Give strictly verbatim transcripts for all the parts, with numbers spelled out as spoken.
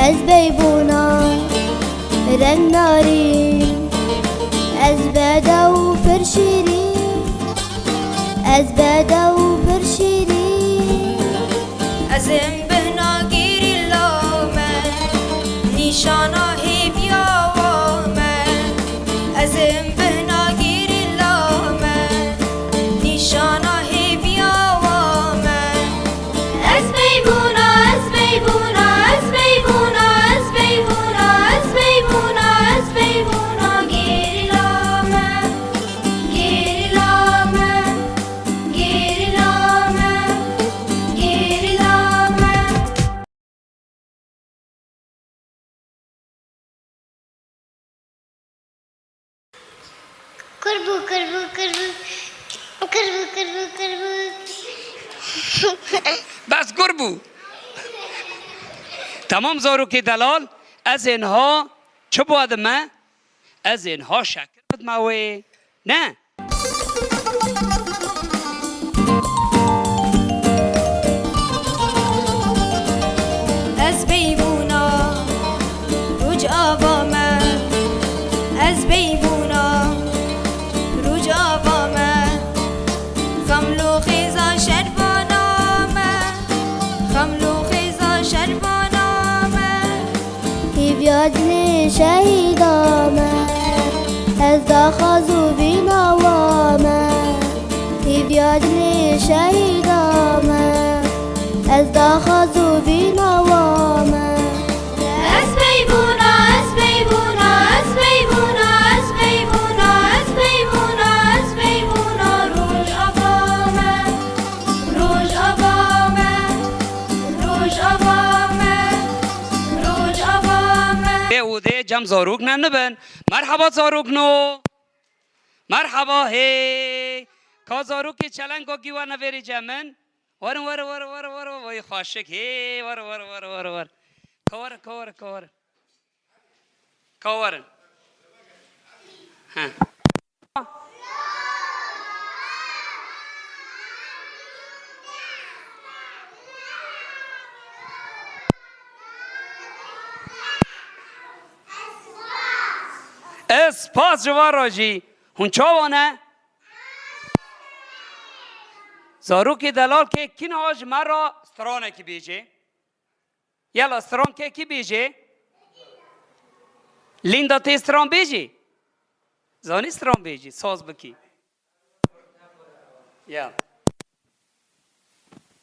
Ez beybûna reng narîn, ez bedew pir şîrîn, ez bedew pir şîrîn. Ez im bihna gerîla me, nîşana hêviya wa me. Ez im bihna gerîla me, nîşana hêviya wa me. Ez beybûna, ez beybûna, ez beybûna, ez beybûna, ez beybûna, ez beybûna, gerîla me, gerîla me, gerîla me, gerîla me. Kurbû, kurbû, kurbû. Kurbû, kurbû, kurbû. Bes kurbû. Tamam zarokê delal, ez ê niha çi biwedime? Ez ê niha şekir bidime wê. Ne? Ez beybûna rojava me, ez beybûna rojava me. Xemlo xêza şerbana me, xemlo xêza şerbana me. Hîviya dilê şehîda me, ez daxwaz û vîna wa me. Hîviya dilê şehîda me, ez daxwaz û vîna wa me. Ez beybûna, ez beybûna, ez beybûna, ez beybûna, ez beybûna, ez beybûna, rojava me, rojava me, rojava me, rojava me. Ê û dê cem zarok ne nibin. Merhaba zarokno. Merhaba, hey. Ka zarokê çelengo gî werne vêrê cem min. Werin, werin, werin, werin, werin, werin. Vay xweşik, hey, werin, werin, werin, werin, werin. Ka werin, ka werin, ka werin. Ka werin. He. Ez spas ji van re jî. Hûn çawa ne? Zarokê delal kê kî niha ji me re stranekî bêje? Yela, stran kê kî bêje? Lînda tê stran bêjî? Zanî stran bêjî, saz bikî. Ya.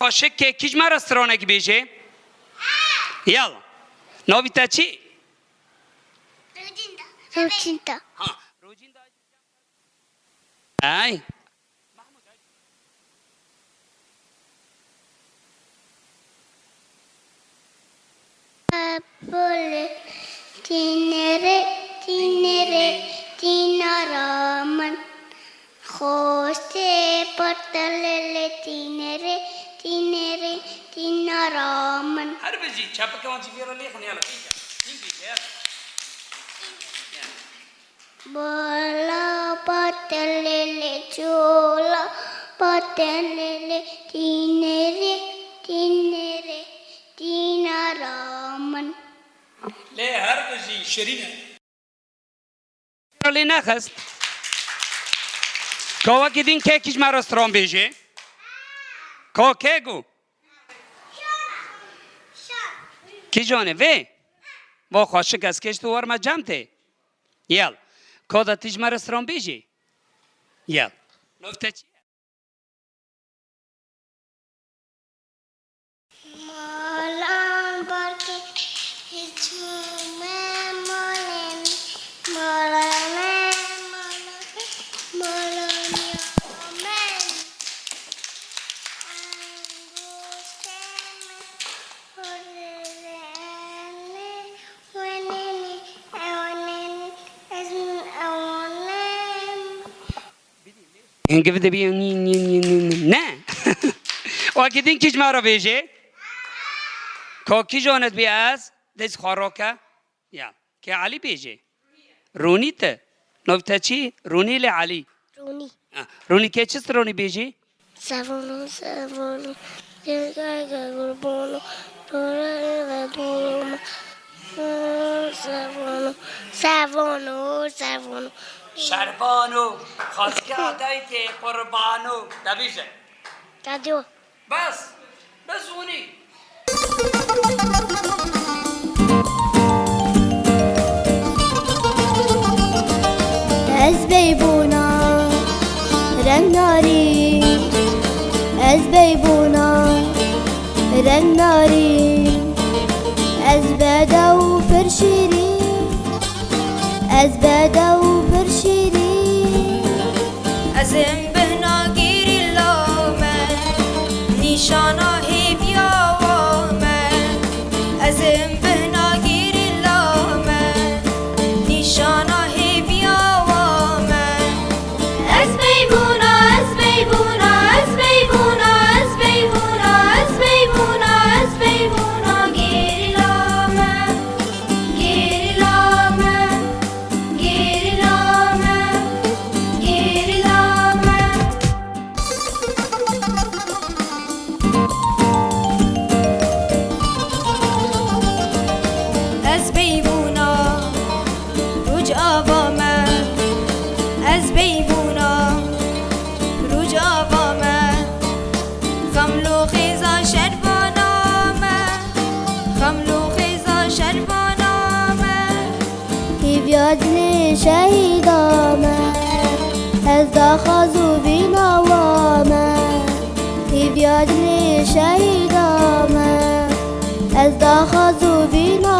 Xweşik kê kî ji me re stranekî bêje? Yela. Navî te çi? Rocinda. Rocinda. Ha, Rocinda. Ay. Pole, tînere, tînere, tînara min. Xostê partelele, tînere, tînere, tînara min. Her bijî, çepike wan jî vê re lêxin, yala, bêje. Hîn bêje, yala. Bola patelele, çola patelele, tînere, tînere, tînara min. Lê her bijî şirîn e. Lê nexist. Ka wekî din kê kî ji me re stran bêje? Ka kê gu? Kîjan e vê? Va xweşik ez kêş tu wer me cem tê. Yel. Ka de tî ji me re stran bêjî? Yel. Nav te çi ye? Malan barkê çûme malên, malane, malane, malaniya me. Hingî de bî nî, nî, nî, nî, nî. Ne? Wekî din kî ji me re bêje? Ka kîjan dibî ez? Dest xwe rake. Ya. Kê Elî bêjê? Rûnî te. Nav te çi? Rûnî lê Elî. Rûnî. Ha, Rûnî kê çi stronî bêjî? Sevono, sevono, gege gurbono, dore ve durma. Servano, servano, servano. Şerbano, xwezgera dayikê qurbano. De bîje. Te diyo. Bes, bes hûnî. Ez beybûna reng narî, ez beybûna reng narî, ez bedew pir şîrî, ez bedew pir şîrî. Ez im bihna gîrîla me, nîşana hêviya wa me. Ez im bihna gîrîla me, nîşana hêviya wa me. Ez beybûna, ez beybûna, ez beybûna, ez beybûna, ez beybûna, ez beybûna gîrîla me, gîrîla me. Gêrîla me, gêrîla me. Ez beybûna Rojava me, ez beybûna Rojava me. Xemlo xêza şerbana me, xemlo xêza şerbana me. Hîviya dilê şehîda me, ez daxwaz û vîna wa me. Hîviya dilê şehîda me, ez daxwaz û vîna